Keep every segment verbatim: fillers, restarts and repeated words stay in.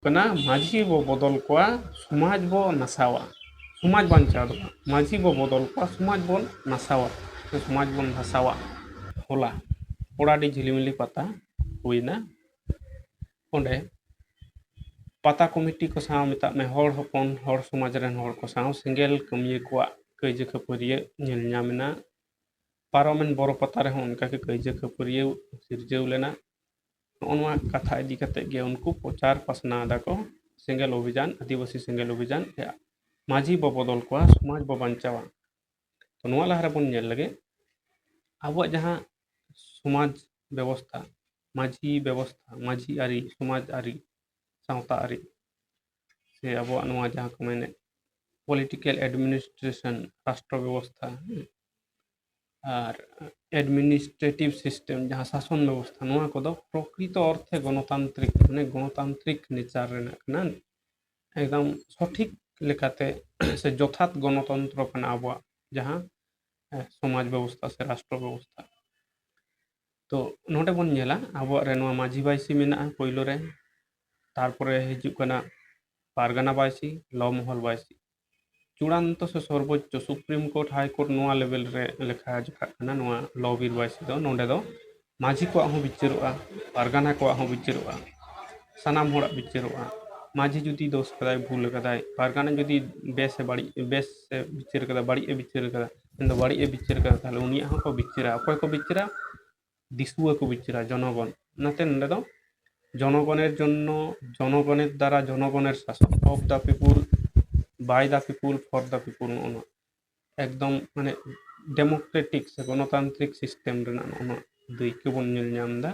ᱠᱟᱱᱟ, ᱢᱟᱹᱡᱷᱤ ᱵᱚ ᱵᱚᱫᱚᱞ ᱠᱚᱣᱟ, ᱥᱚᱢᱟᱡᱽ ᱵᱚ ᱱᱟᱥᱟᱣᱟ᱾ ᱥᱚᱢᱟᱡᱽ ᱵᱟᱧᱪᱟᱣ ᱫᱚ ᱵᱟᱝ, ᱢᱟᱹᱡᱷᱤ ᱵᱚ ᱵᱚᱫᱚᱞ ᱠᱚᱣᱟ, ᱥᱚᱢᱟᱡᱽ ᱵᱚᱱ ᱱᱟᱥᱟᱣᱟ, ᱥᱚᱢᱟᱡᱽ ᱵᱚᱱ ᱫᱷᱟᱥᱟᱣᱟ᱾ ᱦᱚᱞᱟ ᱯᱚᱲᱟᱰᱤ ᱡᱷᱤᱞᱤᱢᱤᱞᱤ ᱯᱟᱛᱟ ᱦᱩᱭᱱᱟ᱾ ᱚᱸᱰᱮ ᱯᱟᱛᱟ ᱠᱚᱢᱤᱴᱤ ᱠᱚ ᱥᱟᱶ, ᱢᱮᱛᱟᱜ ᱢᱮ, ᱦᱚᱲ ᱦᱚᱯᱚᱱ, ᱦᱚᱲ ᱥᱚᱢᱟᱡᱽ ᱨᱮᱱ ᱦᱚᱲ ᱠᱚ ᱥᱟᱶ ᱥᱮᱸᱜᱮᱞ ᱠᱟᱹᱢᱤᱭᱟᱹ ᱠᱚᱣᱟᱜ ᱠᱟᱹᱭᱡᱟᱹ ᱠᱷᱟᱹᱯᱟᱹᱨᱤᱭᱟᱹ ᱧᱮᱞ ᱧᱟᱢ ᱮᱱᱟ᱾ ᱯᱟᱨᱚᱢᱮᱱ ᱵᱚᱨᱚ ᱯᱟᱛᱟ ᱨᱮᱦᱚᱸ ᱚᱱᱠᱟᱜᱮ ᱠᱟᱹᱭᱡᱟᱹ ᱠᱷᱟᱹᱯᱟᱹᱨᱤᱭᱟᱹ ᱥᱤᱨᱡᱟᱹᱣ ᱞᱮᱱᱟ᱾ ᱱᱚᱜᱼᱚ ᱱᱚᱣᱟ ᱠᱟᱛᱷᱟ ᱤᱫᱤ ᱠᱟᱛᱮ ᱜᱮ ᱩᱱᱠᱩ ᱯᱨᱚᱪᱟᱨ ᱯᱟᱥᱱᱟᱣ ᱫᱟᱠᱚ, ᱥᱮᱸᱜᱮᱞ ᱚᱵᱷᱤᱡᱟᱱ, ᱟᱹᱫᱤᱵᱟᱹᱥᱤ ᱥᱮᱸᱜᱮᱞ ᱚᱵᱷᱤᱡᱟᱱ, ᱢᱟᱹᱡᱷᱤ ᱵᱚ ᱵᱚᱫᱚᱞ ᱠᱚᱣᱟ, ᱥᱚᱢᱟᱡᱽ ᱵᱚ ᱵᱟᱧᱪᱟᱣᱟ᱾ ᱛᱚ, ᱱᱚᱣᱟ ᱞᱟᱦᱟ ᱨᱮᱵᱚᱱ ᱧᱮᱞ ᱞᱮᱜᱮ ᱟᱵᱚᱣᱟᱜ ᱡᱟᱦᱟᱸ ᱥᱚᱢᱟᱡᱽ ᱵᱮᱵᱚᱥᱛᱷᱟ, ᱢᱟᱹᱡᱷᱤ ᱵᱮᱵᱚᱥᱛᱷᱟ, ᱢᱟᱹᱡᱷᱤ ᱟᱹᱨᱤ, ᱥᱚᱢᱟᱡᱽ ᱟᱹᱨᱤ, ᱥᱟᱶᱛᱟ ᱟᱹᱨᱤ, ᱥᱮ ᱟᱵᱚᱣᱟᱜ ᱱᱚᱣᱟ ᱡᱟᱦᱟᱸ ᱠᱚ ᱢᱮᱱᱮᱫ political administration, ᱨᱟᱥᱴᱨᱚ ᱵᱮᱵᱚᱥᱛᱷᱟ, ᱟᱨ administrative system, ᱡᱟᱦᱟᱸ ᱥᱟᱥᱚᱱ ᱵᱮᱵᱚᱥᱛᱷᱟ, ᱱᱚᱣᱟ ᱠᱚᱫᱚ ᱯᱨᱚᱠᱨᱤᱛᱚ ᱚᱨᱛᱷᱮ ᱜᱚᱱᱚᱛᱟᱱᱛᱨᱤᱠ, ᱢᱟᱱᱮ ᱜᱚᱱᱚᱛᱟᱱᱛᱨᱤᱠ ᱱᱮᱪᱟᱨ ᱨᱮᱱᱟᱜ ᱠᱟᱱᱟ᱾ ᱮᱠᱫᱚᱢ ᱥᱚᱴᱷᱤᱠ ᱞᱮᱠᱟᱛᱮ ᱥᱮ ᱡᱚᱛᱷᱟᱛ ᱜᱚᱱᱚᱛᱚᱱᱛᱨᱚ ᱠᱟᱱᱟ ᱟᱵᱚᱣᱟᱜ ᱡᱟᱦᱟᱸ, ᱮ, ᱥᱚᱢᱟᱡᱽ ᱵᱮᱵᱚᱥᱛᱷᱟ ᱥᱮ ᱨᱟᱥᱴᱨᱚ ᱵᱮᱵᱚᱥᱛᱷᱟ᱾ ᱛᱚ, ᱱᱚᱰᱮ ᱵᱚᱱ ᱧᱮᱞᱟ ᱟᱵᱚᱣᱟᱜ ᱨᱮ ᱱᱚᱣᱟ ᱢᱟᱹᱡᱷᱤ ᱵᱟᱭᱥᱤ ᱢᱮᱱᱟᱜᱼᱟ ᱯᱳᱭᱞᱳ ᱨᱮ, ᱛᱟᱨᱯᱚᱨᱮ ᱦᱤᱡᱩᱜ ᱠᱟᱱᱟ ᱯᱟᱨᱜᱟᱱᱟ ᱵᱟᱭᱥᱤ, ᱞᱚ ᱢᱚᱦᱚᱞ ᱵᱟᱭᱥᱤ᱾ ᱪᱩᱲᱟᱱᱛᱚ ᱥᱮ ᱥᱚᱨᱵᱳᱪᱪᱚ, Supreme Court, High Court, ᱱᱚᱣᱟ level ᱨᱮ ᱞᱮᱠᱷᱟ ᱡᱚᱠᱷᱟᱜ ᱠᱟᱱᱟ ᱱᱚᱣᱟ ᱞᱚ ᱵᱤᱨ ᱵᱟᱭᱥᱤ ᱫᱚ᱾ ᱱᱚᱰᱮ ᱫᱚ ᱢᱟᱹᱡᱷᱤ ᱠᱚᱣᱟᱜ ᱦᱚᱸ ᱵᱤᱪᱟᱹᱨᱚᱜᱼᱟ, ᱯᱟᱨᱜᱟᱱᱟ ᱠᱚᱣᱟᱜ ᱦᱚᱸ ᱵᱤᱪᱟᱹᱨᱚᱜᱼᱟ, ᱥᱟᱱᱟᱢ ᱦᱚᱲᱟᱜ ᱵᱤᱪᱟᱹᱨᱚᱜᱼᱟ᱾ ᱢᱟᱹᱡᱷᱤ ᱡᱩᱫᱤ ᱫᱳᱥ ᱠᱟᱫᱟᱭ, ᱵᱷᱩᱞ ᱠᱟᱫᱟᱭ, ᱯᱟᱨᱜᱟᱱᱟ ᱡᱩᱫᱤ ᱵᱮᱥ ᱮ ᱵᱟᱹᱲᱤᱡ, ᱵᱮᱥ ᱮ ᱵᱤᱪᱟᱹᱨ ᱠᱟᱫᱟ, ᱵᱟᱹᱲᱤᱡ ᱮ ᱵᱤᱪᱟᱹᱨ ᱠᱟᱫᱟ, ᱢᱮᱱᱫᱚ ᱵᱟᱹᱲᱤᱡ ᱮ ᱵᱤᱪᱟᱹᱨ ᱠᱟᱫᱟ, ᱛᱟᱦᱞᱮ ᱩᱱᱤᱭᱟᱜ ᱦᱚᱸᱠᱚ ᱵᱤᱪᱟᱹᱨᱟ᱾ ᱚᱠᱚᱭ ᱠᱚ ᱵᱤᱪᱟᱹᱨᱟ? ᱫᱤᱥᱩᱣᱟᱹ ᱠᱚ ᱵᱤᱪᱟᱹᱨᱟ, ᱡᱚᱱᱚᱜᱚᱱ᱾ ᱚᱱᱟᱛᱮ ᱱᱚᱰᱮ ᱫᱚ ᱡᱚᱱᱚᱜᱚᱱᱮᱨ ᱡᱚᱱᱱᱚ, ᱡᱚᱱᱚᱜᱚᱱᱮᱨ ᱫᱟᱨᱟ, ᱡᱚᱱᱚᱜᱚᱱᱮᱨ ᱥᱟᱥᱚᱱ, of the people, by the people, for the people, ᱱᱚᱜᱼᱚ ᱱᱚᱣᱟ ᱮᱠᱫᱚᱢ ᱢᱟᱱᱮ democratic ᱥᱮ ᱜᱚᱱᱚᱛᱟᱱᱛᱨᱤᱠ system ᱨᱮᱱᱟᱜ ᱱᱚᱜᱼᱚ ᱱᱚᱣᱟ ᱫᱟᱹᱭᱠᱟᱹ ᱵᱚᱱ ᱧᱮᱞ ᱧᱟᱢ ᱮᱫᱟ᱾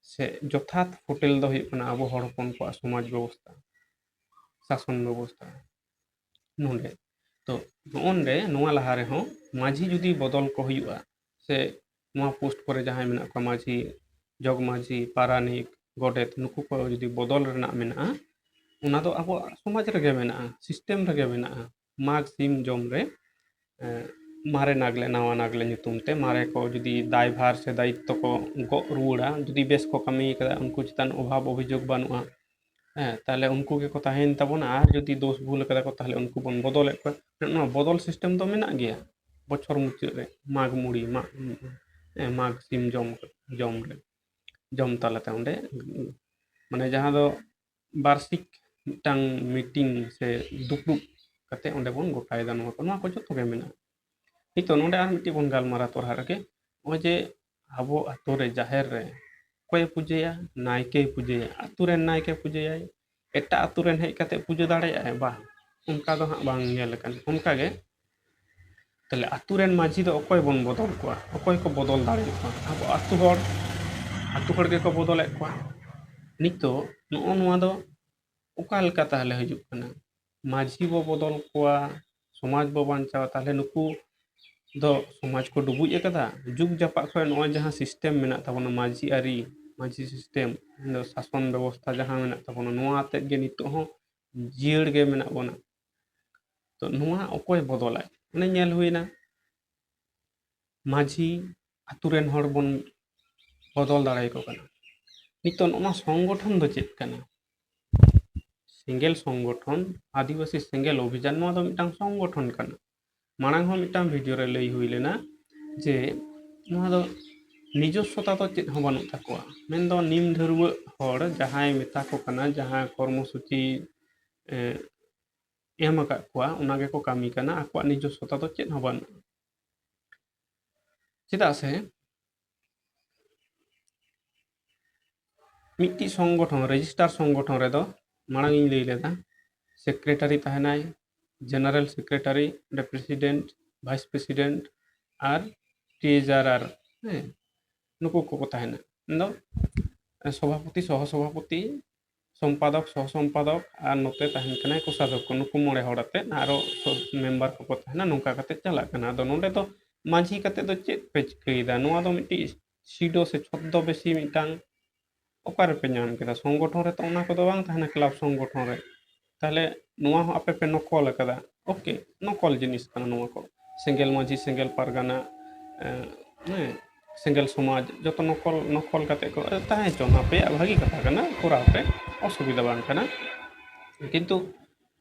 ᱥᱮ ᱡᱚᱛᱷᱟᱛ ᱯᱷᱳᱴᱮᱞ ᱫᱚ ᱦᱩᱭᱩᱜ ᱠᱟᱱᱟ ᱟᱵᱚ ᱦᱚᱲ ᱦᱚᱯᱚᱱ ᱠᱚᱣᱟᱜ ᱥᱚᱢᱟᱡᱽ ᱵᱮᱵᱚᱥᱛᱷᱟ, ᱥᱟᱥᱚᱱ ᱵᱮᱵᱚᱥᱛᱷᱟ᱾ ᱱᱚᱰᱮ ᱛᱚ, ᱱᱚᱜᱼᱚ ᱱᱚᱰᱮ ᱱᱚᱣᱟ ᱞᱟᱦᱟ ᱨᱮᱦᱚᱸ ᱢᱟᱹᱡᱷᱤ ᱡᱩᱫᱤ ᱵᱚᱫᱚᱞ ᱠᱚ ᱦᱩᱭᱩᱜᱼᱟ, ᱥᱮ ᱱᱚᱣᱟ post ᱠᱚᱨᱮ ᱡᱟᱦᱟᱸᱭ ᱢᱮᱱᱟᱜ ᱠᱚᱣᱟ, ᱢᱟᱹᱡᱷᱤ, ᱡᱚᱜᱽ ᱢᱟᱹᱡᱷᱤ, ᱯᱟᱨᱟᱱᱤᱠ, ᱜᱚᱰᱮᱛ, ᱱᱩᱠᱩ ᱠᱚ ᱡᱩᱫᱤ ᱵᱚᱫᱚᱞ ᱨᱮᱱᱟᱜ ᱢᱮᱱᱟᱜᱼᱟ, ᱚᱱᱟ ᱫᱚ ᱟᱵᱚᱣᱟᱜ ᱥᱚᱢᱟᱡᱽ ᱨᱮᱜᱮ ᱢᱮᱱᱟᱜᱼᱟ, system ᱨᱮᱜᱮ ᱢᱮᱱᱟᱜᱼᱟ᱾ ᱢᱟᱜᱽ ᱥᱤᱢ ᱡᱚᱢ ᱨᱮ, ᱮ, ᱢᱟᱨᱮ ᱱᱟᱜᱽᱞᱮ ᱱᱟᱣᱟ ᱱᱟᱜᱽᱞᱮ ᱧᱩᱛᱩᱢ ᱛᱮ ᱢᱟᱨᱮ ᱠᱚ ᱡᱩᱫᱤ ᱫᱟᱭᱵᱷᱟᱨ ᱥᱮ ᱫᱟᱭᱤᱛᱛᱚ ᱠᱚ ᱜᱚᱜ ᱨᱩᱣᱟᱹᱲᱟ, ᱡᱩᱫᱤ ᱵᱮᱥ ᱠᱚ ᱠᱟᱹᱢᱤ ᱠᱟᱫᱟ, ᱩᱱᱠᱩ ᱪᱮᱛᱟᱱ ᱚᱵᱷᱟᱵᱽ ᱚᱵᱷᱤᱡᱳᱜᱽ ᱵᱟᱹᱱᱩᱜᱼᱟ, ᱦᱮᱸ, ᱛᱟᱦᱞᱮ ᱩᱱᱠᱩ ᱜᱮᱠᱚ ᱛᱟᱦᱮᱸᱭᱮᱱ ᱛᱟᱵᱚᱱᱟ᱾ ᱟᱨ ᱡᱩᱫᱤ ᱫᱳᱥ ᱵᱷᱩᱞ ᱠᱟᱫᱟ ᱠᱚ, ᱛᱟᱦᱞᱮ ᱩᱱᱠᱩ ᱵᱚᱱ ᱵᱚᱫᱚᱞᱮᱫ ᱠᱚᱣᱟ᱾ ᱱᱚᱣᱟ ᱵᱚᱫᱚᱞ system ᱫᱚ ᱢᱮᱱᱟᱜ ᱜᱮᱭᱟ ᱵᱚᱪᱷᱚᱨ ᱢᱩᱪᱟᱹᱫ ᱨᱮ, ᱢᱟᱜᱽ ᱢᱩᱲᱤ, ᱢᱟᱜᱽ, ᱦᱮᱸ, ᱢᱟᱜᱽ ᱥᱤᱢ ᱡᱚᱢ, ᱡᱚᱢ ᱨᱮ, ᱡᱚᱢ ᱛᱟᱞᱟᱛᱮ ᱚᱸᱰᱮ, ᱢᱟᱱᱮ, ᱡᱟᱦᱟᱸ ᱫᱚ ᱵᱟᱨᱥᱤᱠ ᱢᱤᱫᱴᱟᱝ meeting ᱥᱮ ᱫᱩᱯᱲᱩᱵ ᱠᱟᱛᱮ ᱚᱸᱰᱮ ᱵᱚᱱ ᱜᱚᱴᱟᱭᱮᱫᱟ ᱱᱚᱣᱟ ᱠᱚ, ᱱᱚᱣᱟ ᱠᱚ ᱡᱚᱛᱚ ᱜᱮ ᱢᱮᱱᱟᱜᱼᱟ᱾ ᱱᱤᱛᱚᱜ ᱱᱚᱰᱮ ᱟᱨ ᱢᱤᱫᱴᱤᱡ ᱵᱚᱱ ᱜᱟᱞᱢᱟᱨᱟᱣ ᱛᱚᱨᱟ ᱨᱮᱜᱮ, ᱱᱚᱜᱼᱚᱭ ᱡᱮ ᱟᱵᱚ ᱟᱛᱳ ᱨᱮ ᱡᱟᱦᱮᱨ ᱨᱮ ᱚᱠᱚᱭᱮ ᱯᱩᱡᱟᱹᱭᱟ? ᱱᱟᱭᱠᱮᱭ ᱯᱩᱡᱟᱹᱭᱟ, ᱟᱛᱳ ᱨᱮᱱ ᱱᱟᱭᱠᱮ ᱯᱩᱡᱟᱹᱭᱟᱭ, ᱮᱴᱟᱜ ᱟᱛᱳ ᱨᱮᱱ ᱦᱮᱡ ᱠᱟᱛᱮ ᱯᱩᱡᱟᱹ ᱫᱟᱲᱮᱭᱟᱜᱼᱟᱭ? ᱵᱟᱝ, ᱚᱱᱠᱟ ᱫᱚ ᱦᱟᱸᱜ ᱵᱟᱝ ᱧᱮᱞ ᱟᱠᱟᱱᱟ᱾ ᱚᱱᱠᱟ ᱜᱮ ᱛᱟᱦᱞᱮ ᱟᱛᱳ ᱨᱮᱱ ᱢᱟᱹᱡᱷᱤ ᱫᱚ ᱚᱠᱚᱭ ᱵᱚᱱ ᱵᱚᱫᱚᱞ ᱠᱚᱣᱟ? ᱚᱠᱚᱭ ᱠᱚ ᱵᱚᱫᱚᱞ ᱫᱟᱲᱮᱭᱟᱠᱚᱣᱟ? ᱟᱵᱚ ᱟᱛᱳ ᱦᱚᱲ, ᱟᱛᱳ ᱦᱚᱲ ᱜᱮᱠᱚ ᱵᱚᱫᱚᱞᱮᱫ ᱠᱚᱣᱟ᱾ ᱱᱤᱛᱚᱜ ᱱᱚᱜᱼᱚ ᱱᱚᱣᱟ ᱫᱚ ᱚᱠᱟ ᱞᱮᱠᱟ ᱛᱟᱦᱞᱮ ᱦᱤᱡᱩᱜ ᱠᱟᱱᱟ? ᱢᱟᱹᱡᱷᱤ ᱵᱚ ᱵᱚᱫᱚᱞ ᱠᱚᱣᱟ, ᱥᱚᱢᱟᱡᱽ ᱵᱚ ᱵᱟᱧᱪᱟᱣᱟ, ᱛᱟᱦᱞᱮ ᱱᱩᱠᱩ ᱫᱚ ᱥᱚᱢᱟᱡᱽ ᱠᱚ ᱰᱩᱵᱩᱡ ᱟᱠᱟᱫᱟ? ᱡᱩᱜᱽ ᱡᱟᱯᱟᱜ ᱠᱷᱚᱱ ᱱᱚᱜᱼᱚᱭ ᱡᱟᱦᱟᱸ system ᱢᱮᱱᱟᱜ ᱛᱟᱵᱚᱱᱟ, ᱢᱟᱹᱡᱷᱤ ᱟᱹᱨᱤ, ᱢᱟᱹᱡᱷᱤ system, ᱥᱟᱥᱚᱱ ᱵᱮᱵᱚᱥᱛᱷᱟ ᱡᱟᱦᱟᱸ ᱢᱮᱱᱟᱜ ᱛᱟᱵᱚᱱᱟ, ᱱᱚᱣᱟ ᱟᱛᱮᱫ ᱜᱮ ᱱᱤᱛᱚᱜ ᱦᱚᱸ ᱡᱤᱭᱟᱹᱲ ᱜᱮ ᱢᱮᱱᱟᱜ ᱵᱚᱱᱟ᱾ ᱛᱚ ᱱᱚᱣᱟ ᱚᱠᱚᱭ ᱵᱚᱫᱚᱞᱟᱭ? ᱚᱱᱮ ᱧᱮᱞ ᱦᱩᱭᱱᱟ, ᱢᱟᱹᱡᱷᱤ ᱟᱛᱳ ᱨᱮᱱ ᱦᱚᱲ ᱵᱚᱱ ᱵᱚᱫᱚᱞ ᱫᱟᱲᱮᱭᱟᱠᱚ ᱠᱟᱱᱟ᱾ ᱱᱤᱛᱚᱜ ᱱᱚᱣᱟ ᱥᱚᱝᱜᱚᱴᱷᱚᱱ ᱫᱚ ᱪᱮᱫ ᱠᱟᱱᱟ? ᱥᱮᱸᱜᱮᱞ ᱥᱚᱝᱜᱚᱴᱷᱚᱱ, ᱟᱹᱫᱤᱵᱟᱹᱥᱤ ᱥᱮᱸᱜᱮᱞ ᱚᱵᱷᱤᱡᱟᱱ, ᱱᱚᱣᱟ ᱫᱚ ᱢᱤᱫᱴᱟᱝ ᱥᱚᱝᱜᱚᱴᱷᱚᱱ ᱠᱟᱱᱟ᱾ ᱢᱟᱲᱟᱝ ᱦᱚᱸ ᱢᱤᱫᱴᱟᱝ video ᱨᱮ ᱞᱟᱹᱭ ᱦᱩᱭ ᱞᱮᱱᱟ ᱡᱮ ᱱᱚᱣᱟ ᱫᱚ ᱱᱤᱡᱚᱥᱥᱚᱛᱟ ᱫᱚ ᱪᱮᱫ ᱦᱚᱸ ᱵᱟᱹᱱᱩᱜ ᱛᱟᱠᱚᱣᱟ᱾ ᱢᱮᱱᱫᱚ ᱱᱤᱢ ᱰᱷᱟᱹᱨᱣᱟᱹᱜ ᱦᱚᱲ ᱡᱟᱦᱟᱸᱭ ᱢᱮᱛᱟ ᱠᱚ ᱠᱟᱱᱟ, ᱡᱟᱦᱟᱸ ᱠᱚᱨᱢᱚᱥᱩᱪᱤ, ᱮ, ᱮᱢ ᱟᱠᱟᱫ ᱠᱚᱣᱟ, ᱚᱱᱟ ᱜᱮᱠᱚ ᱠᱟᱹᱢᱤ ᱠᱟᱱᱟ, ᱟᱠᱚᱣᱟᱜ ᱱᱤᱡᱚᱥᱥᱚᱛᱟ ᱫᱚ ᱪᱮᱫ ᱦᱚᱸ ᱵᱟᱹᱱᱩᱜᱼᱟ᱾ ᱪᱮᱫᱟᱜ ᱥᱮ ᱢᱤᱫᱴᱤᱡ ᱥᱚᱝᱜᱚᱴᱷᱚᱱ, register ᱥᱚᱝᱜᱚᱴᱷᱚᱱ ᱨᱮᱫᱚ ᱢᱟᱲᱟᱝ ᱤᱧ ᱞᱟᱹᱭ ᱞᱮᱫᱟ, secretary ᱛᱟᱦᱮᱱᱟᱭ, general secretary, ᱚᱸᱰᱮ president, vice president ᱟᱨ treasurer, ᱦᱮᱸ, ᱱᱩᱠᱩ ᱠᱚᱠᱚ ᱛᱟᱦᱮᱱᱟ᱾ ᱢᱮᱱᱫᱚ ᱥᱚᱵᱷᱟᱯᱚᱛᱤ, ᱥᱚᱦᱚ ᱥᱚᱵᱷᱟᱯᱚᱛᱤ, ᱥᱚᱢᱯᱟᱫᱚᱠ, ᱥᱚᱦᱚ ᱥᱚᱢᱯᱟᱫᱚᱠ ᱟᱨ ᱱᱚᱛᱮ ᱛᱟᱦᱮᱱ ᱠᱟᱱᱟᱭ ᱠᱳᱥᱟᱫᱷᱚᱠᱠᱚ᱾ ᱱᱩᱠᱩ ᱢᱚᱬᱮ ᱦᱚᱲ ᱟᱛᱮᱫ ᱟᱨᱚ ᱥᱚᱵ member ᱠᱚᱠᱚ ᱛᱟᱦᱮᱱᱟ᱾ ᱱᱚᱝᱠᱟ ᱠᱟᱛᱮᱫ ᱪᱟᱞᱟᱜ ᱠᱟᱱᱟ᱾ ᱟᱫᱚ ᱱᱚᱰᱮ ᱫᱚ ᱢᱟᱹᱡᱷᱤ ᱠᱟᱛᱮᱫ ᱫᱚ ᱪᱮᱫ ᱯᱮ ᱪᱤᱠᱟᱹᱭᱮᱫᱟ? ᱱᱚᱣᱟ ᱫᱚ ᱢᱤᱫᱴᱤᱡ pseudo ᱥᱮ ᱪᱷᱚᱫᱽᱫᱚ ᱵᱮᱥᱤ ᱢᱤᱫᱴᱟᱝ ᱚᱠᱟ ᱨᱮᱯᱮ ᱧᱟᱢ ᱠᱮᱫᱟ? ᱥᱚᱝᱜᱚᱴᱷᱚᱱ ᱨᱮ ᱛᱚ ᱚᱱᱟ ᱠᱚᱫᱚ ᱵᱟᱝ ᱛᱟᱦᱮᱱᱟ, club ᱥᱚᱝᱜᱚᱴᱷᱚᱱ ᱨᱮ᱾ ᱛᱟᱦᱞᱮ ᱱᱚᱣᱟ ᱦᱚᱸ ᱟᱯᱮ ᱯᱮ ᱱᱚᱠᱚᱞ ᱟᱠᱟᱫᱟ᱾ OK, ᱱᱚᱠᱚᱞ ᱡᱤᱱᱤᱥ ᱠᱟᱱᱟ ᱱᱚᱣᱟ ᱠᱚ᱾ ᱥᱮᱸᱜᱮᱞ ᱢᱟᱹᱡᱷᱤ, ᱥᱮᱸᱜᱮᱞ ᱯᱟᱨᱜᱟᱱᱟ, ᱮ, ᱦᱮᱸ, ᱥᱮᱸᱜᱮᱞ ᱥᱚᱢᱟᱡᱽ, ᱡᱚᱛᱚ ᱱᱚᱠᱚᱞ ᱱᱚᱠᱚᱞ ᱠᱟᱛᱮ ᱠᱚ ᱛᱟᱦᱮᱸ ᱦᱚᱪᱚᱱ, ᱟᱯᱮᱭᱟᱜ ᱵᱷᱟᱹᱜᱤ ᱠᱟᱛᱷᱟ ᱠᱟᱱᱟ, ᱠᱚᱨᱟᱣ ᱯᱮ, ᱚᱥᱩᱵᱤᱫᱷᱟ ᱵᱟᱝ ᱠᱟᱱᱟ᱾ ᱠᱤᱱᱛᱩ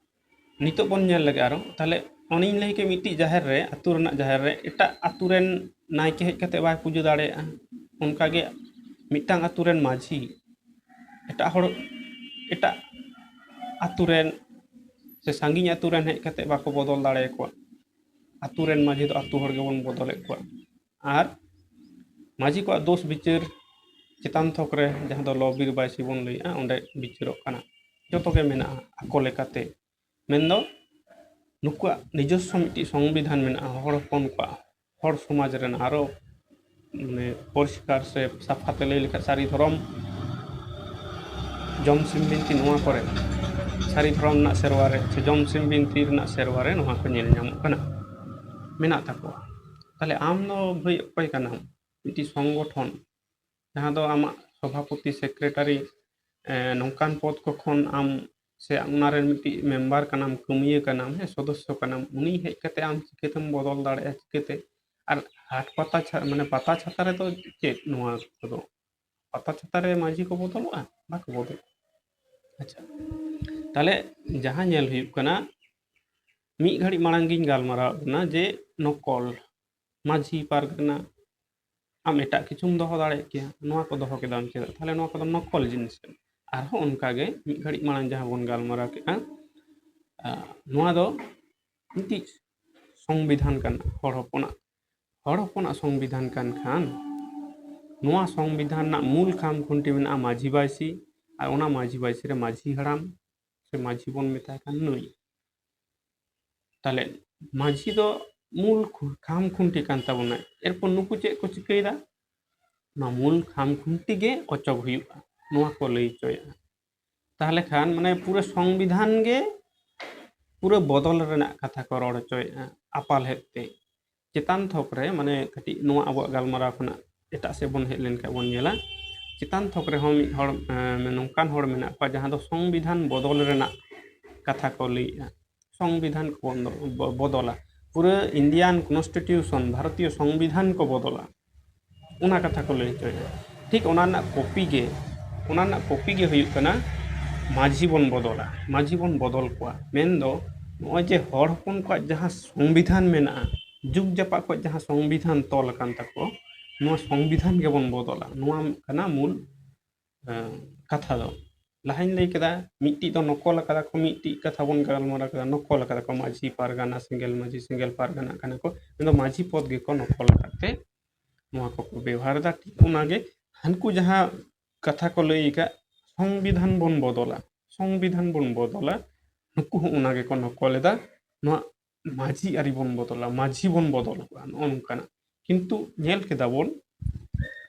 ᱱᱤᱛᱚᱜ ᱵᱚᱱ ᱧᱮᱞ ᱞᱮᱜᱮ ᱟᱨᱚ, ᱛᱟᱦᱞᱮ ᱚᱱᱮᱧ ᱞᱟᱹᱭ ᱠᱮᱫ ᱢᱤᱫᱴᱤᱡ ᱡᱟᱦᱮᱨ ᱨᱮ, ᱟᱹᱛᱩ ᱨᱮᱱᱟᱜ ᱡᱟᱦᱮᱨ ᱨᱮ ᱮᱴᱟᱜ ᱟᱹᱛᱩ ᱨᱮᱱ ᱱᱟᱭᱠᱮ ᱦᱮᱡ ᱠᱟᱛᱮ ᱵᱟᱭ ᱯᱩᱡᱟᱹ ᱫᱟᱲᱮᱭᱟᱜᱼᱟ, ᱚᱱᱠᱟᱜᱮ ᱢᱤᱫᱴᱟᱝ ᱟᱹᱛᱩ ᱨᱮᱱ ᱢᱟᱹᱡᱷᱤ ᱮᱴᱟᱜ ᱦᱚᱲ, ᱮᱴᱟᱜ ᱟᱹᱛᱩ ᱨᱮᱱ ᱥᱮ ᱥᱟᱺᱜᱤᱧ ᱟᱹᱛᱩ ᱨᱮᱱ ᱦᱮᱡ ᱠᱟᱛᱮ ᱵᱟᱠᱚ ᱵᱚᱫᱚᱞ ᱫᱟᱲᱮᱭᱟᱠᱚᱣᱟ᱾ ᱟᱹᱛᱩ ᱨᱮᱱ ᱢᱟᱹᱡᱷᱤ ᱫᱚ ᱟᱹᱛᱩ ᱦᱚᱲ ᱜᱮᱵᱚᱱ ᱵᱚᱫᱚᱞᱮᱫ ᱠᱚᱣᱟ᱾ ᱟᱨ ᱢᱟᱹᱡᱷᱤ ᱠᱚᱣᱟᱜ ᱫᱳᱥ ᱵᱤᱪᱟᱹᱨ ᱪᱮᱛᱟᱱ ᱛᱷᱚᱠ ᱨᱮ, ᱡᱟᱦᱟᱸ ᱫᱚ ᱞᱚ ᱵᱤᱨ ᱵᱟᱭᱥᱤ ᱵᱚᱱ ᱞᱟᱹᱭᱮᱜᱼᱟ, ᱚᱸᱰᱮ ᱵᱤᱪᱟᱹᱨᱚᱜ ᱠᱟᱱᱟ᱾ ᱡᱚᱛᱚ ᱜᱮ ᱢᱮᱱᱟᱜᱼᱟ ᱟᱠᱚ ᱞᱮᱠᱟᱛᱮ᱾ ᱢᱮᱱᱫᱚ ᱱᱩᱠᱩᱣᱟᱜ ᱱᱤᱡᱚᱥᱥᱚ ᱢᱤᱫᱴᱤᱡ ᱥᱚᱝᱵᱤᱫᱷᱟᱱ ᱢᱮᱱᱟᱜᱼᱟ, ᱦᱚᱲ ᱦᱚᱯᱚᱱ ᱠᱚᱣᱟᱜ, ᱦᱚᱲ ᱥᱚᱢᱟᱡᱽ ᱨᱮᱱᱟᱜ᱾ ᱟᱨᱚ ᱢᱟᱱᱮ ᱯᱚᱨᱤᱥᱠᱟᱨ ᱥᱮ ᱥᱟᱯᱷᱟ ᱛᱮ ᱞᱟᱹᱭ ᱞᱮᱠᱷᱟᱱ, ᱥᱟᱹᱨᱤ ᱫᱷᱚᱨᱚᱢ ᱡᱚᱢ ᱥᱤᱢ ᱵᱤᱱᱛᱤ ᱱᱚᱣᱟ ᱠᱚᱨᱮ, ᱥᱟᱹᱨᱤ ᱫᱷᱚᱨᱚᱢ ᱨᱮᱱᱟᱜ ᱥᱮᱨᱣᱟ ᱨᱮ ᱥᱮ ᱡᱚᱢ ᱥᱤᱢ ᱵᱤᱱᱛᱤ ᱨᱮᱱᱟᱜ ᱥᱮᱨᱣᱟ ᱨᱮ ᱱᱚᱣᱟ ᱠᱚ ᱧᱮᱞ ᱧᱟᱢᱚᱜ ᱠᱟᱱᱟ, ᱢᱮᱱᱟᱜ ᱛᱟᱠᱚᱣᱟ᱾ ᱛᱟᱦᱞᱮ ᱟᱢ ᱫᱚ ᱵᱷᱟᱹᱭ ᱚᱠᱚᱭ ᱠᱟᱱᱟᱢ? ᱢᱤᱫᱴᱤᱡ ᱥᱚᱝᱜᱚᱴᱷᱚᱱ, ᱡᱟᱦᱟᱸ ᱫᱚ ᱟᱢᱟᱜ ᱥᱚᱵᱷᱟᱯᱚᱛᱤ, ᱥᱮᱠᱨᱮᱴᱟᱨᱤ, ᱮ, ᱱᱚᱝᱠᱟᱱ ᱯᱚᱫᱽ ᱠᱚ ᱠᱷᱚᱱ ᱟᱢ ᱥᱮ ᱚᱱᱟ ᱨᱮᱱ ᱢᱤᱫᱴᱤᱡ ᱢᱮᱢᱵᱟᱨ ᱠᱟᱱᱟᱢ, ᱠᱟᱹᱢᱤᱭᱟᱹ ᱠᱟᱱᱟᱢ, ᱦᱮᱸ, ᱥᱚᱫᱚᱥᱥᱚ ᱠᱟᱱᱟᱢ, ᱩᱱᱤ ᱦᱮᱡ ᱠᱟᱛᱮ ᱟᱢ ᱪᱤᱠᱟᱹᱛᱮᱢ ᱵᱚᱫᱚᱞ ᱫᱟᱲᱮᱭᱟᱜᱼᱟ? ᱪᱤᱠᱟᱹᱛᱮ? ᱟᱨ ᱦᱟᱴ ᱯᱟᱛᱟ ᱪᱷᱟ-, ᱢᱟᱱᱮ ᱯᱟᱛᱟ ᱪᱷᱟᱛᱟ ᱨᱮᱫᱚ ᱪᱮᱫ ᱱᱚᱣᱟ ᱠᱚᱫᱚ? ᱯᱟᱛᱟ ᱪᱷᱟᱛᱟ ᱨᱮ ᱢᱟᱹᱡᱷᱤ ᱠᱚ ᱵᱚᱫᱚᱞᱚᱜᱼᱟ? ᱵᱟᱠᱚ ᱵᱚᱫᱚᱞᱚᱜᱼᱟ᱾ ᱟᱪᱪᱷᱟ, ᱛᱟᱦᱞᱮ ᱡᱟᱦᱟᱸ ᱧᱮᱞ ᱦᱩᱭᱩᱜ ᱠᱟᱱᱟ, ᱢᱤᱫ ᱜᱷᱟᱹᱲᱤᱡ ᱢᱟᱲᱟᱝ ᱜᱤᱧ ᱜᱟᱞᱢᱟᱨᱟᱣ ᱠᱟᱱᱟ ᱡᱮ ᱱᱚᱠᱚᱞ ᱢᱟᱹᱡᱷᱤ ᱯᱟᱨᱜᱟᱱᱟ, ᱟᱢ ᱮᱴᱟᱜ ᱠᱤᱪᱷᱩᱢ ᱫᱚᱦᱚ ᱫᱟᱲᱮᱭᱟᱜ ᱠᱮᱭᱟ, ᱱᱚᱣᱟ ᱠᱚ ᱫᱚᱦᱚ ᱠᱮᱫᱟᱢ ᱪᱮᱫᱟᱜ? ᱛᱟᱦᱞᱮ ᱱᱚᱣᱟ ᱠᱚᱫᱚ ᱱᱚᱠᱚᱞ ᱡᱤᱱᱤᱥ ᱠᱟᱱᱟ᱾ ᱟᱨᱦᱚᱸ ᱚᱱᱠᱟᱜᱮ ᱢᱤᱫ ᱜᱷᱟᱹᱲᱤᱡ ᱢᱟᱲᱟᱝ ᱡᱟᱦᱟᱸ ᱵᱚᱱ ᱜᱟᱞᱢᱟᱨᱟᱣ ᱠᱮᱫᱼᱟ, ᱟ, ᱱᱚᱣᱟ ᱫᱚ ᱢᱤᱫᱴᱤᱡ ᱥᱚᱝᱵᱤᱫᱷᱟᱱ ᱠᱟᱱᱟ ᱦᱚᱲ ᱦᱚᱯᱚᱱᱟᱜ᱾ ᱦᱚᱲ ᱦᱚᱯᱚᱱᱟᱜ ᱥᱚᱝᱵᱤᱫᱷᱟᱱ ᱠᱟᱱ ᱠᱷᱟᱱ, ᱱᱚᱣᱟ ᱥᱚᱝᱵᱤᱫᱷᱟᱱ ᱨᱮᱱᱟᱜ ᱢᱩᱞ ᱠᱷᱟᱢ ᱠᱷᱩᱱᱴᱤ ᱢᱮᱱᱟᱜᱼᱟ ᱢᱟᱹᱡᱷᱤ ᱵᱟᱭᱥᱤ, ᱟᱨ ᱚᱱᱟ ᱢᱟᱹᱡᱷᱤ ᱵᱟᱭᱥᱤ ᱨᱮ ᱢᱟᱹᱡᱷᱤ ᱦᱟᱲᱟᱢ ᱥᱮ ᱢᱟᱹᱡᱷᱤ ᱵᱚᱱ ᱢᱮᱛᱟᱭ ᱠᱟᱱ ᱱᱩᱭ᱾ ᱛᱟᱦᱞᱮ ᱢᱟᱹᱡᱷᱤ ᱫᱚ ᱢᱩᱞ ᱠᱷᱩ-, ᱠᱷᱟᱢ ᱠᱷᱩᱱᱴᱤ ᱠᱟᱱ ᱛᱟᱵᱚᱱᱟᱭ᱾ ᱮᱨᱯᱚᱨ ᱱᱩᱠᱩ ᱪᱮᱫ ᱠᱚ ᱪᱤᱠᱟᱹᱭᱮᱫᱟ? ᱱᱚᱣᱟ ᱢᱩᱞ ᱠᱷᱟᱢ ᱠᱷᱩᱱᱴᱤ ᱜᱮ ᱚᱪᱚᱜ ᱦᱩᱭᱩᱜᱼᱟ, ᱱᱚᱣᱟ ᱠᱚ ᱞᱟᱹᱭ ᱦᱚᱪᱚᱭᱮᱫᱼᱟ᱾ ᱛᱟᱦᱞᱮ ᱠᱷᱟᱱ ᱢᱟᱱᱮ ᱯᱩᱨᱟᱹ ᱥᱚᱝᱵᱤᱫᱷᱟᱱ ᱜᱮ ᱯᱩᱨᱟᱹ ᱵᱚᱫᱚᱞ ᱨᱮᱱᱟᱜ ᱠᱟᱛᱷᱟ ᱠᱚ ᱨᱚᱲ ᱦᱚᱪᱚᱭᱮᱫᱼᱟ ᱟᱯᱟᱞ ᱦᱮᱫ ᱛᱮ᱾ ᱪᱮᱛᱟᱱ ᱛᱷᱚᱠ ᱨᱮ, ᱢᱟᱱᱮ ᱠᱟᱹᱴᱤᱡ ᱱᱚᱣᱟ ᱟᱵᱚᱣᱟᱜ ᱜᱟᱞᱢᱟᱨᱟᱣ ᱠᱷᱚᱱᱟᱜ ᱮᱴᱟᱜ ᱥᱮᱫ ᱵᱚᱱ ᱦᱮᱡ ᱞᱮᱱᱠᱷᱟᱱ ᱵᱚᱱ ᱧᱮᱞᱟ, ᱪᱮᱛᱟᱱ ᱛᱷᱚᱠ ᱨᱮᱦᱚᱸ ᱢᱤᱫ ᱦᱚᱲ, ᱮᱸ, ᱱᱚᱝᱠᱟᱱ ᱦᱚᱲ ᱢᱮᱱᱟᱜ ᱠᱚᱣᱟ ᱡᱟᱦᱟᱸ ᱫᱚ ᱥᱚᱝᱵᱤᱫᱷᱟᱱ ᱵᱚᱫᱚᱞ ᱨᱮᱱᱟᱜ ᱠᱟᱛᱷᱟ ᱠᱚ ᱞᱟᱹᱭᱮᱫᱼᱟ᱾ ᱥᱚᱝᱵᱤᱫᱷᱟᱱ ᱠᱚ ᱵᱚᱱᱫᱚ-, ᱵᱚ-, ᱵᱚᱫᱚᱞᱟ, ᱯᱩᱨᱟᱹ Indian Constitution, ᱵᱷᱟᱨᱚᱛᱤᱭᱚ ᱥᱚᱝᱵᱤᱫᱷᱟᱱ ᱠᱚ ᱵᱚᱫᱚᱞᱟ᱾ ᱚᱱᱟ ᱠᱟᱛᱷᱟ ᱠᱚ ᱞᱟᱹᱭ ᱦᱚᱪᱚᱭᱮᱫᱟ᱾ ᱴᱷᱤᱠ ᱚᱱᱟ ᱨᱮᱱᱟᱜ ᱠᱚᱯᱤ ᱜᱮ, ᱚᱱᱟ ᱨᱮᱱᱟᱜ ᱠᱚᱯᱤ ᱜᱮ ᱦᱩᱭᱩᱜ ᱠᱟᱱᱟ ᱢᱟᱹᱡᱷᱤ ᱵᱚᱱ ᱵᱚᱫᱚᱞᱟ, ᱢᱟᱹᱡᱷᱤ ᱵᱚᱱ ᱵᱚᱫᱚᱞ ᱠᱚᱣᱟ᱾ ᱢᱮᱱᱫᱚ ᱱᱚᱜᱼᱚᱭ ᱡᱮ ᱦᱚᱲ ᱦᱚᱯᱚᱱ ᱠᱚᱣᱟᱜ ᱡᱟᱦᱟᱸ ᱥᱚᱝᱵᱤᱫᱷᱟᱱ ᱢᱮᱱᱟᱜᱼᱟ, ᱡᱩᱜᱽ ᱡᱟᱯᱟᱜ ᱠᱷᱚᱱ ᱡᱟᱦᱟᱸ ᱥᱚᱝᱵᱤᱫᱷᱟᱱ ᱛᱚᱞ ᱟᱠᱟᱱ ᱛᱟᱠᱚ, ᱱᱚᱣᱟ ᱥᱚᱝᱵᱤᱫᱷᱟᱱ ᱜᱮᱵᱚᱱ ᱵᱚᱫᱚᱞᱟ᱾ ᱱᱚᱣᱟ ᱠᱟᱱᱟ ᱢᱩᱞ ᱠᱟᱛᱷᱟ ᱫᱚ᱾ ᱞᱟᱦᱟᱧ ᱞᱟᱹᱭ ᱠᱮᱫᱟ, ᱢᱤᱫᱴᱤᱡ ᱫᱚ ᱱᱚᱠᱚᱞ ᱟᱠᱟᱫᱟ ᱠᱚ, ᱢᱤᱫᱴᱤᱡ ᱠᱟᱛᱷᱟ ᱵᱚᱱ ᱜᱟᱞᱢᱟᱨᱟᱣ ᱠᱮᱫᱟ, ᱱᱚᱠᱚᱞ ᱟᱠᱟᱫᱟ ᱠᱚ, ᱢᱟᱹᱡᱷᱤ ᱯᱟᱨᱜᱟᱱᱟ, ᱥᱮᱸᱜᱮᱞ ᱢᱟᱹᱡᱷᱤ, ᱥᱮᱸᱜᱮᱞ ᱯᱟᱨᱜᱟᱱᱟ ᱠᱟᱱᱟ ᱠᱚ, ᱢᱮᱱᱫᱚ ᱢᱟᱹᱡᱷᱤ ᱯᱚᱫᱽ ᱜᱮᱠᱚ ᱱᱚᱠᱚᱞ ᱟᱠᱟᱫ ᱛᱮ ᱱᱚᱣᱟ ᱠᱚᱠᱚ ᱵᱮᱣᱦᱟᱨ ᱮᱫᱟ᱾ ᱴᱷᱤᱠ ᱚᱱᱟᱜᱮ ᱦᱟᱱᱠᱩ ᱡᱟᱦᱟᱸ ᱠᱟᱛᱷᱟ ᱠᱚ ᱞᱟᱹᱭ ᱟᱠᱟᱫ, ᱥᱚᱝᱵᱤᱫᱷᱟᱱ ᱵᱚᱱ ᱵᱚᱫᱚᱞᱟ, ᱥᱚᱝᱵᱤᱫᱷᱟᱱ ᱵᱚᱱ ᱵᱚᱫᱚᱞᱟ, ᱱᱩᱠᱩ ᱦᱚᱸ ᱚᱱᱟ ᱜᱮᱠᱚ ᱱᱚᱠᱚᱞ ᱮᱫᱟ᱾ ᱱᱚᱣᱟ ᱢᱟᱹᱡᱷᱤ ᱟᱹᱨᱤ ᱵᱚᱱ ᱵᱚᱫᱚᱞᱟ, ᱢᱟᱹᱡᱷᱤ ᱵᱚᱱ ᱵᱚᱫᱚᱞ ᱠᱚᱣᱟ, ᱱᱚᱜᱼᱚ ᱱᱚᱝᱠᱟᱱᱟᱜ᱾ ᱠᱤᱱᱛᱩ ᱧᱮᱞ ᱠᱮᱫᱟ ᱵᱚᱱ,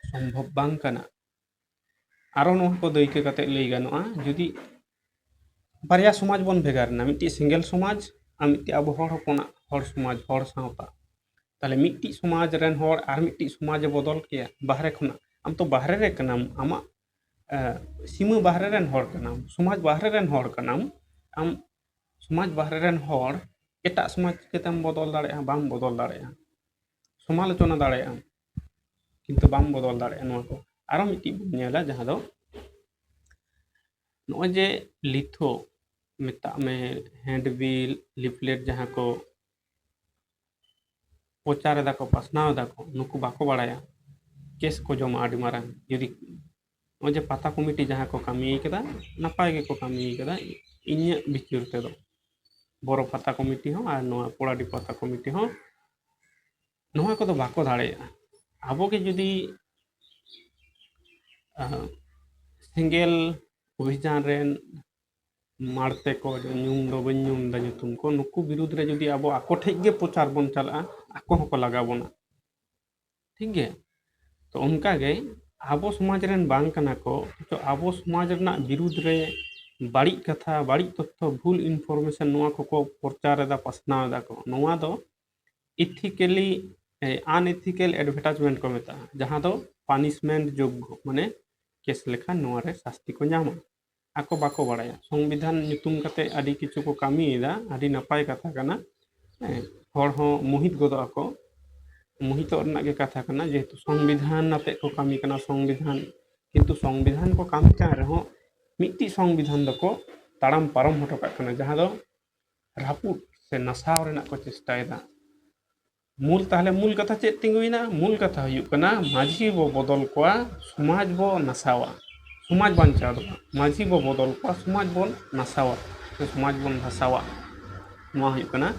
ᱥᱚᱢᱵᱷᱚᱵ ᱵᱟᱝ ᱠᱟᱱᱟ᱾ ᱟᱨᱚ ᱱᱚᱣᱟ ᱠᱚ ᱫᱟᱹᱭᱠᱟᱹ ᱠᱟᱛᱮ ᱞᱟᱹᱭ ᱜᱟᱱᱚᱜᱼᱟ, ᱡᱩᱫᱤ ᱵᱟᱨᱭᱟ ᱥᱚᱢᱟᱡᱽ ᱵᱚᱱ ᱵᱷᱮᱜᱟᱨ ᱮᱱᱟ, ᱢᱤᱫᱴᱤᱡ ᱥᱮᱸᱜᱮᱞ ᱥᱚᱢᱟᱡᱽ ᱟᱨ ᱢᱤᱫᱴᱤᱡ ᱟᱵᱚ ᱦᱚᱲ ᱦᱚᱯᱚᱱᱟᱜ ᱦᱚᱲ ᱥᱚᱢᱟᱡᱽ, ᱦᱚᱲ ᱥᱟᱶᱛᱟ, ᱛᱟᱦᱞᱮ ᱢᱤᱫᱴᱤᱡ ᱥᱚᱢᱟᱡᱽ ᱨᱮᱱ ᱦᱚᱲ ᱟᱨ ᱢᱤᱫᱴᱤᱡ ᱥᱚᱢᱟᱡᱽ ᱮ ᱵᱚᱫᱚᱞ ᱠᱮᱭᱟ ᱵᱟᱦᱨᱮ ᱠᱷᱚᱱᱟᱜ᱾ ᱟᱢ ᱛᱚ ᱵᱟᱦᱨᱮ ᱨᱮ ᱠᱟᱱᱟᱢ, ᱟᱢᱟᱜ ᱮ, ᱥᱤᱢᱟᱹ ᱵᱟᱦᱨᱮ ᱨᱮᱱ ᱦᱚᱲ ᱠᱟᱱᱟᱢ, ᱥᱚᱢᱟᱡᱽ ᱵᱟᱦᱨᱮ ᱨᱮᱱ ᱦᱚᱲ ᱠᱟᱱᱟᱢ᱾ ᱟᱢ ᱥᱚᱢᱟᱡᱽ ᱵᱟᱦᱨᱮ ᱨᱮᱱ ᱦᱚᱲ ᱮᱴᱟᱜ ᱥᱚᱢᱟᱡᱽ ᱪᱤᱠᱟᱹᱛᱮᱢ ᱵᱚᱫᱚᱞ ᱫᱟᱲᱮᱭᱟᱜᱼᱟ? ᱵᱟᱢ ᱵᱚᱫᱚᱞ ᱫᱟᱲᱮᱭᱟᱜᱼᱟ᱾ ᱥᱚᱢᱟᱞᱳᱪᱚᱱᱟ ᱫᱟᱲᱮᱭᱟᱜᱼᱟᱢ, ᱠᱤᱱᱛᱩ ᱵᱟᱢ ᱵᱚᱫᱚᱞ ᱫᱟᱲᱮᱭᱟᱜᱼᱟ᱾ ᱱᱚᱣᱟ ᱠᱚ ᱟᱨᱚ ᱢᱤᱫᱴᱤᱡ ᱵᱚᱱ ᱧᱮᱞᱟ, ᱡᱟᱦᱟᱸ ᱫᱚ ᱱᱚᱜᱼᱚᱭ ᱡᱮ ᱞᱤᱛᱷᱳ ᱢᱮᱛᱟᱜ ᱢᱮ, ᱦᱮᱱᱰᱵᱤᱞ, ᱞᱤᱯᱷᱞᱮᱴ ᱡᱟᱦᱟᱸ ᱠᱚ ᱯᱨᱚᱪᱟᱨ ᱮᱫᱟ ᱠᱚ, ᱯᱟᱥᱱᱟᱣ ᱮᱫᱟ ᱠᱚ, ᱱᱩᱠᱩ ᱵᱟᱠᱚ ᱵᱟᱲᱟᱭᱟ ᱠᱮᱥ ᱠᱚ ᱡᱚᱢᱟ ᱟᱹᱰᱤ ᱢᱟᱨᱟᱝ᱾ ᱡᱩᱫᱤ ᱱᱚᱜᱼᱚᱭ ᱡᱮ ᱯᱟᱛᱟ ᱠᱚᱢᱤᱴᱤ ᱡᱟᱦᱟᱸ ᱠᱚ ᱠᱟᱹᱢᱤ ᱠᱟᱫᱟ, ᱱᱟᱯᱟᱭ ᱜᱮᱠᱚ ᱠᱟᱹᱢᱤ ᱠᱟᱫᱟ ᱤᱧᱟᱹᱜ ᱵᱤᱪᱟᱹᱨ ᱛᱮᱫᱚ᱾ ᱵᱚᱨᱚ ᱯᱟᱛᱟ ᱠᱚᱢᱤᱴᱤ ᱦᱚᱸ ᱟᱨ ᱱᱚᱣᱟ ᱯᱚᱲᱟᱰᱤ ᱯᱟᱛᱟ ᱠᱚᱢᱤᱴᱤ ᱦᱚᱸ ᱱᱚᱣᱟ ᱠᱚᱫᱚ ᱵᱟᱠᱚ ᱫᱟᱲᱮᱭᱟᱜᱼᱟ᱾ ᱟᱵᱚᱜᱮ ᱡᱩᱫᱤ, ᱟᱦ, ᱥᱮᱸᱜᱮᱞ ᱚᱵᱷᱤᱡᱟᱱ ᱨᱮᱱ ᱢᱟᱲᱛᱮ ᱠᱚ, ᱧᱩᱢ ᱫᱚ ᱵᱟᱹᱧ ᱧᱩᱢ ᱮᱫᱟ ᱧᱩᱛᱩᱢ ᱠᱚ, ᱱᱩᱠᱩ ᱵᱤᱨᱩᱫᱽ ᱨᱮ ᱡᱩᱫᱤ ᱟᱵᱚ ᱟᱠᱚ ᱴᱷᱮᱡ ᱜᱮ ᱯᱨᱚᱪᱟᱨ ᱵᱚᱱ ᱪᱟᱞᱟᱜᱼᱟ, ᱟᱠᱚ ᱦᱚᱸᱠᱚ ᱞᱟᱜᱟ ᱵᱚᱱᱟ᱾ ᱴᱷᱤᱠ ᱜᱮ? ᱛᱚ ᱚᱱᱠᱟ ᱜᱮ ᱟᱵᱚ ᱥᱚᱢᱟᱡᱽ ᱨᱮᱱ ᱵᱟᱝ ᱠᱟᱱᱟ ᱠᱚ, ᱚᱛᱷᱚᱪᱚ ᱟᱵᱚ ᱥᱚᱢᱟᱡᱽ ᱨᱮᱱᱟᱜ ᱵᱤᱨᱩᱫᱽ ᱨᱮ ᱵᱟᱹᱲᱤᱡ ᱠᱟᱛᱷᱟ, ᱵᱟᱹᱲᱤᱡ ᱛᱚᱛᱛᱷᱚ, ᱵᱷᱩᱞ information ᱱᱚᱣᱟ ᱠᱚᱠᱚ ᱯᱨᱚᱪᱟᱨ ᱮᱫᱟ, ᱯᱟᱥᱱᱟᱣ ᱮᱫᱟ ᱠᱚ᱾ ᱱᱚᱣᱟ ᱫᱚ ethically, ᱮ, unethical advertisement ᱠᱚ ᱢᱮᱛᱟᱜᱼᱟ, ᱡᱟᱦᱟᱸ ᱫᱚ punishment ᱡᱳᱜᱽᱜᱚ, ᱢᱟᱱᱮ ᱠᱮᱥ ᱞᱮᱠᱷᱟᱱ ᱱᱚᱣᱟ ᱨᱮ ᱥᱟᱥᱛᱤ ᱠᱚ ᱧᱟᱢᱟ᱾ ᱟᱠᱚ ᱵᱟᱠᱚ ᱵᱟᱲᱟᱭᱟ᱾ ᱥᱚᱝᱵᱤᱫᱷᱟᱱ ᱧᱩᱛᱩᱢ ᱠᱟᱛᱮ ᱟᱹᱰᱤ ᱠᱤᱪᱷᱩ ᱠᱚ ᱠᱟᱹᱢᱤᱭᱮᱫᱟ, ᱟᱹᱰᱤ ᱱᱟᱯᱟᱭ ᱠᱟᱛᱷᱟ ᱠᱟᱱᱟ᱾ ᱦᱮᱸ, ᱦᱚᱲ ᱦᱚᱸ ᱢᱳᱦᱤᱛ ᱜᱚᱫᱚᱜ ᱟᱠᱚ᱾ ᱢᱩᱦᱤᱛᱚᱜ ᱨᱮᱱᱟᱜ ᱜᱮ ᱠᱟᱛᱷᱟ ᱠᱟᱱᱟ, ᱡᱮᱦᱮᱛᱩ ᱥᱚᱝᱵᱤᱫᱷᱟᱱ ᱟᱛᱮᱫ ᱠᱚ ᱠᱟᱹᱢᱤ ᱠᱟᱱᱟ, ᱥᱚᱝᱵᱤᱫᱷᱟᱱ, ᱠᱤᱱᱛᱩ ᱥᱚᱝᱵᱤᱫᱷᱟᱱ ᱠᱚ ᱠᱟᱹᱢᱤ ᱠᱟᱱ ᱨᱮᱦᱚᱸ ᱢᱤᱫᱴᱤᱡ ᱥᱚᱝᱵᱤᱫᱷᱟᱱ ᱫᱚᱠᱚ ᱛᱟᱲᱟᱢ ᱯᱟᱨᱚᱢ ᱦᱚᱴᱚ ᱠᱟᱜ ᱠᱟᱱᱟ, ᱡᱟᱦᱟᱸ ᱫᱚ ᱨᱟᱹᱯᱩᱫ ᱥᱮ ᱱᱟᱥᱟᱣ ᱨᱮᱱᱟᱜ ᱠᱚ ᱪᱮᱥᱴᱟᱭᱮᱫᱟ᱾ ᱢᱩᱞ, ᱛᱟᱦᱞᱮ ᱢᱩᱞ ᱠᱟᱛᱷᱟ ᱪᱮᱫ ᱛᱤᱸᱜᱩᱭᱮᱱᱟ? ᱢᱩᱞ ᱠᱟᱛᱷᱟ ᱦᱩᱭᱩᱜ ᱠᱟᱱᱟ, ᱢᱟᱹᱡᱷᱤ ᱵᱚ ᱵᱚᱫᱚᱞ ᱠᱚᱣᱟ, ᱥᱚᱢᱟᱡᱽ ᱵᱚ ᱱᱟᱥᱟᱣᱟ, ᱥᱚᱢᱟᱡᱽ ᱵᱟᱧᱪᱟᱣ ᱫᱚ ᱵᱟᱝ, ᱢᱟᱹᱡᱷᱤ ᱵᱚ ᱵᱚᱫᱚᱞ ᱠᱚᱣᱟ, ᱥᱚᱢᱟᱡᱽ ᱵᱚᱱ ᱱᱟᱥᱟᱣᱟ, ᱥᱮ ᱥᱚᱢᱟᱡᱽ ᱵᱚᱱ ᱫᱷᱟᱥᱟᱣᱟ᱾ ᱱᱚᱣᱟ ᱦᱩᱭᱩᱜ ᱠᱟᱱᱟ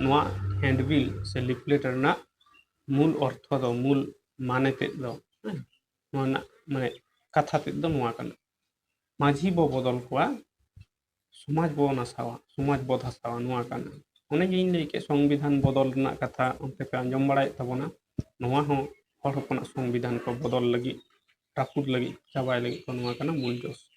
ᱱᱚᱣᱟ ᱦᱮᱱᱰᱵᱤᱞ ᱥᱮ ᱞᱤᱯᱷᱞᱮᱴ ᱨᱮᱱᱟᱜ ᱢᱩᱞ ᱚᱨᱛᱷᱚ ᱫᱚ, ᱢᱩᱞ ᱢᱟᱱᱮ ᱛᱮᱫ ᱫᱚ, ᱦᱮᱸ, ᱱᱚᱣᱟ ᱨᱮᱱᱟᱜ ᱢᱟᱱᱮ ᱠᱟᱛᱷᱟ ᱛᱮᱫ ᱫᱚ ᱱᱚᱣᱟ ᱠᱟᱱᱟ, ᱢᱟᱹᱡᱷᱤ ᱵᱚ ᱵᱚᱫᱚᱞ ᱠᱚᱣᱟ, ᱥᱚᱢᱟᱡᱽ ᱵᱚ ᱱᱟᱥᱟᱣᱟ, ᱥᱚᱢᱟᱡᱽ ᱵᱚ ᱫᱷᱟᱥᱟᱣᱟ, ᱱᱚᱣᱟ ᱠᱟᱱᱟ᱾ ᱚᱱᱮ ᱡᱮᱧ ᱞᱟᱹᱭ ᱠᱮᱫ, ᱥᱚᱝᱵᱤᱫᱷᱟᱱ ᱵᱚᱫᱚᱞ ᱨᱮᱱᱟᱜ ᱠᱟᱛᱷᱟ ᱚᱱᱛᱮ ᱯᱮ ᱟᱸᱡᱚᱢ ᱵᱟᱲᱟᱭᱮᱫ ᱛᱟᱵᱚᱱᱟ, ᱱᱚᱣᱟ ᱦᱚᱸ ᱦᱚᱲ ᱦᱚᱯᱚᱱᱟᱜ ᱥᱚᱝᱵᱤᱫᱷᱟᱱ ᱠᱚ ᱵᱚᱫᱚᱞ ᱞᱟᱹᱜᱤᱫ, ᱨᱟᱹᱯᱩᱫ ᱞᱟᱹᱜᱤᱫ, ᱪᱟᱵᱟᱭ ᱞᱟᱹᱜᱤᱫ ᱠᱚ ᱱᱚᱣᱟ ᱠᱟᱱᱟ ᱢᱩᱞ ᱡᱚᱥ᱾